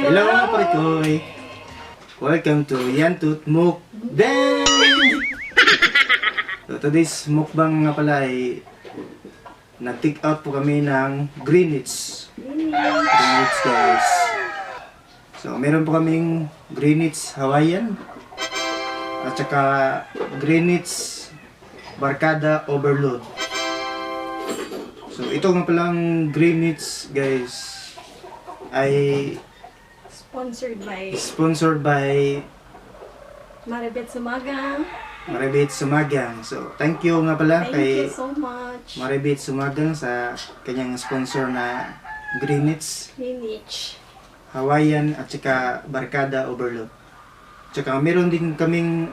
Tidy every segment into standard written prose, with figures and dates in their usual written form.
Hello mga parikoy! Welcome to Yantut Mukbang! So today's mukbang nga pala ay nag-take out po kami ng Greenwich. Greenwich guys. So meron po kaming Greenwich Hawaiian at saka Greenwich Barkada Overload. So ito nga palang Greenwich guys ay sponsored by Maribet Sumagang. Maribet Sumagang. So thank you nga pala Thank kay you so much. Maribet Sumagang sa kanyang sponsor na Greenwich Hawaiian at saka Barkada Overload. Tsaka meron din kaming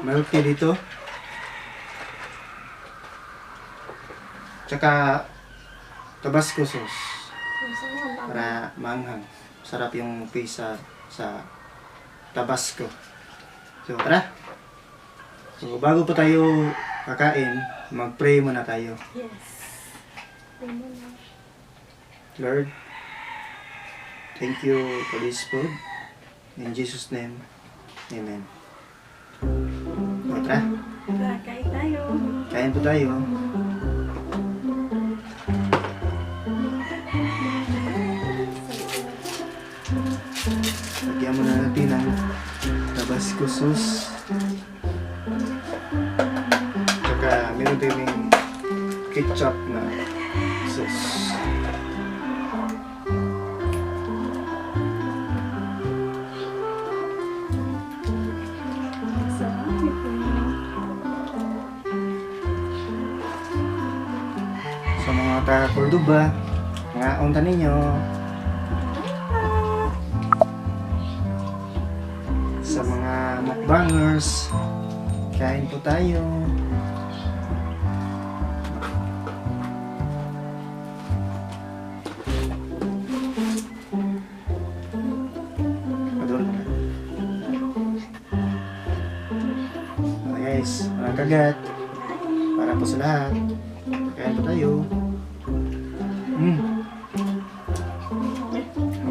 milk tea dito. Tsaka Tabasco sauce para manghang. Sarap yung pizza sa Tabasco. So tara. So bago pa tayo kakain, mag-pray muna tayo. Yes. Lord, thank you for this food. In Jesus' name, Amen. So tara. Kain tayo. Kain po tayo. Lagyan muna natin ng Tabasco sauce. Tsaka meron din yung ketchup na sauce. Sarap ito. Sa mga taga-Cordoba, mga unta ninyo. Sa mga mukbangers, kain po tayo. Guys, mga kagat, para po sa lahat. Kain po tayo.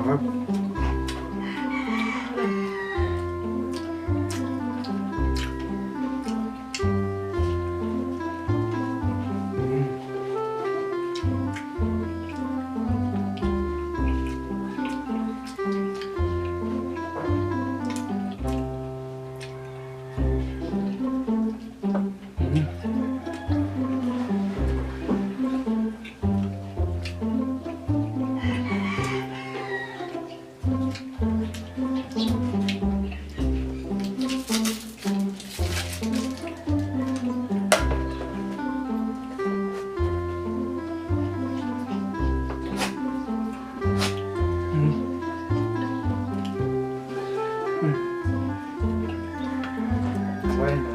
Sarap. Bueno.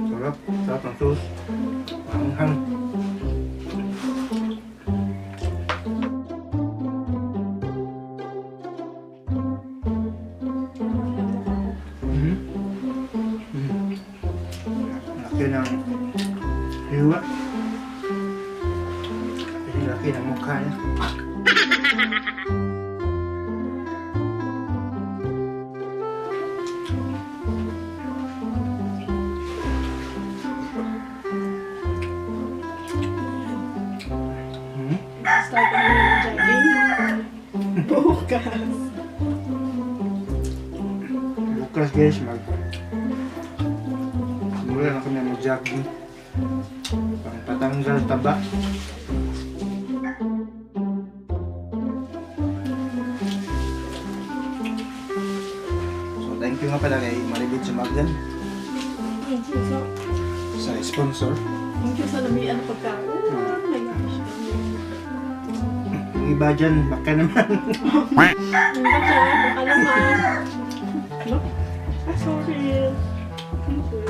Sarap. Sarap ng sauce. Hanghang. Laki ng hiwa. Kasi laki ng mukha niya. Start kami ng jogging. Bukas. Bukas guys, simula na kami mag-jogging. Pang patanggal taba. So thank you nga pala kay Maribet Sumagan Thank you so. sa sponsor. Thank you sa lamian pagkain. Oh my gosh. Yung iba dyan, baka naman. Ang baka naman. Look. Sorry. Thank you.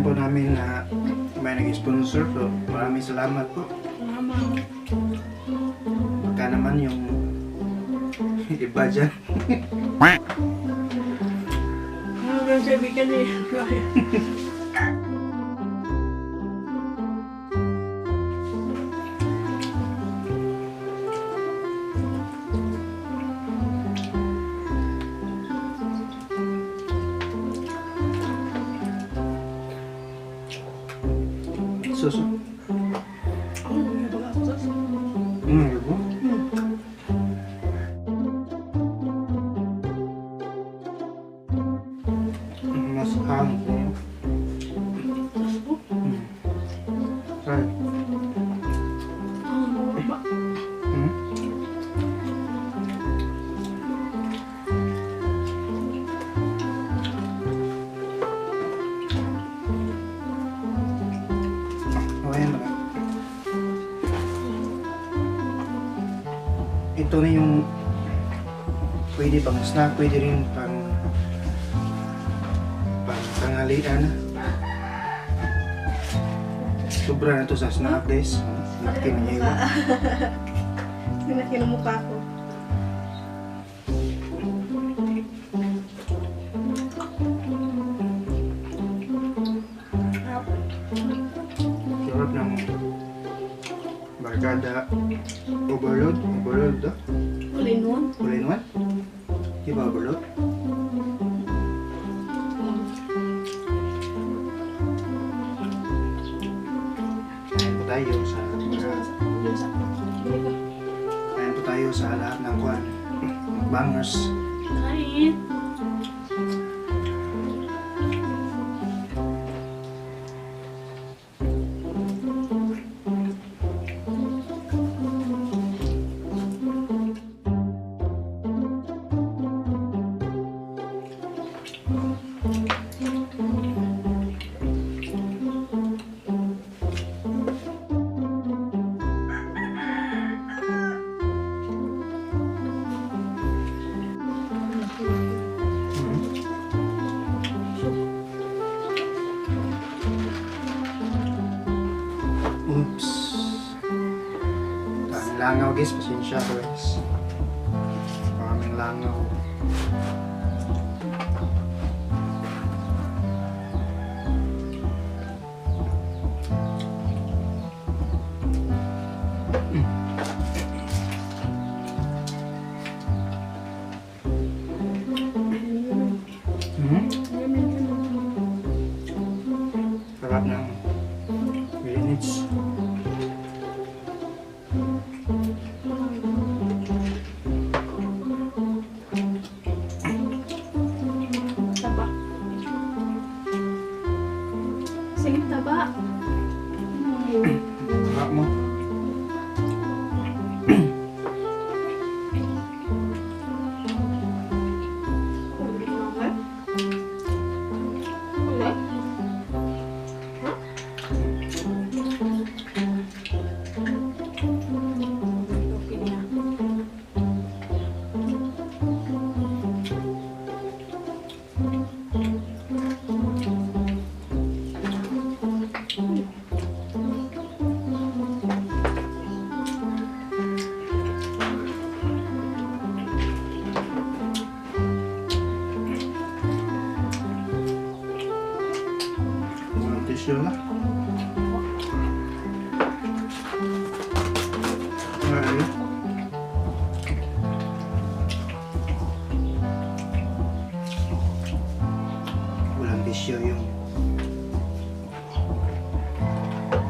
time po namin na may nag-sponsor. So, maraming salamat po. Salamat. Baka naman yung iba dyan. Ano ba yung kaibigan eh? Suso. Ano yung baga ako sa? Ibo. Mas hang po. Right. Ano ba? Okay na. Ito na yung pwede pang snack, pwede rin pang tanghalian. Sobra na to sa snack guys. Laki na niya yun. Sinaki ng mukha ko. Sarap ng barkada overload. Overload daw. Ulin mo. All in one. Di ba overload? Kain po tayo sa kain po tayo sa lahat ng kwan. Bangers. Kain. Oops. Daming langaw guys, pasensya guys. Maraming langaw. Sarap ng minutes. Taba. Sige, taba. Sarap mo. Walang tissue na. Ayun. Walang tissue yung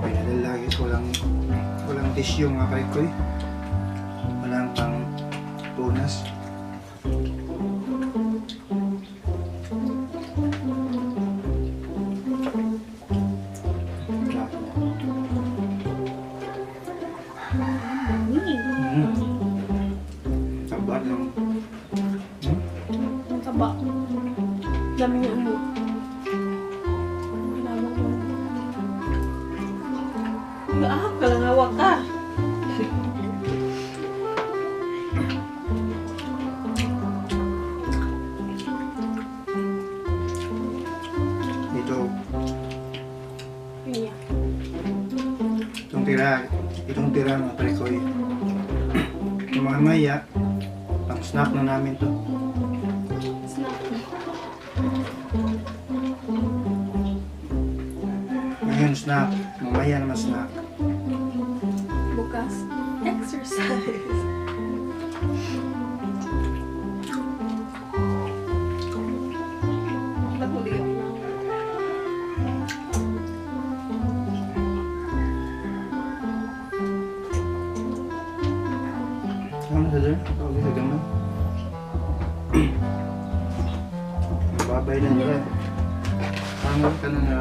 pinadala guys. Walang tissue nga kay Koy. Walang pang punas. Taba ng Ang taba. Dami niya ano. Kailangan mo. Kalangawag ka. dito natira, itong tira mga parikoy. Yung mga maya, pang snack na namin to. Snack. Ngayon snack, mamaya naman snack. Bukas. Exercise. Ba't mo di ako? Ano sa dyan? Tawag sa gamay. Babay na nila. Pangal ka na nga.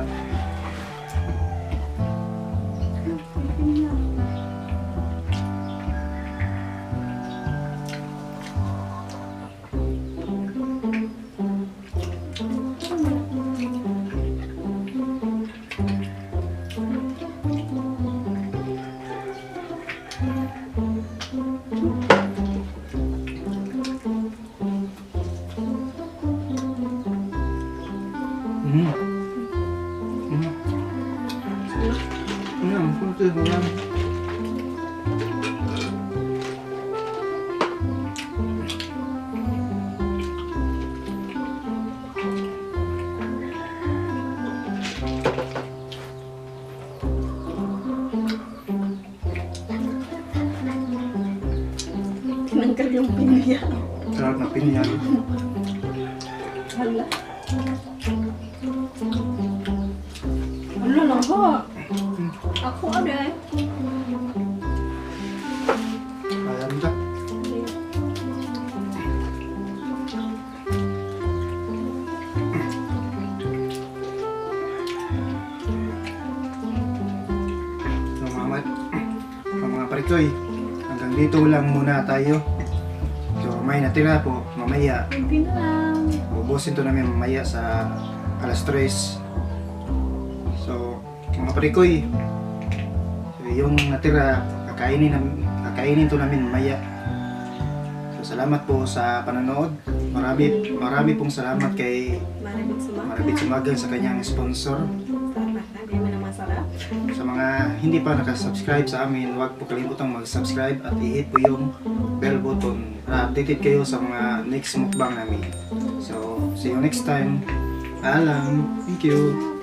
Kunti ko lang. Tinanggal yung pinya. Sarap na pinya. Hala. Ano lang ba? Ako ano eh. Alam ka. So mga parikoy, hanggang dito lang muna tayo. So may natira po, mamaya. Hindi na lang. Ubusin to namin mamaya sa alas 3. So mga parikoy, so, yung natira, kakainin to namin mamaya. So salamat po sa panonood. Marami pong salamat kay Marabit sumaga. Sumagan sa kanyang sponsor. Sarap. Hindi mo na masarap. Sa mga hindi pa nakasubscribe sa amin, huwag po kalimutang mag-subscribe at i-hit po yung bell button para updated kayo sa mga next mukbang namin. So, see you next time. Paalam. Thank you.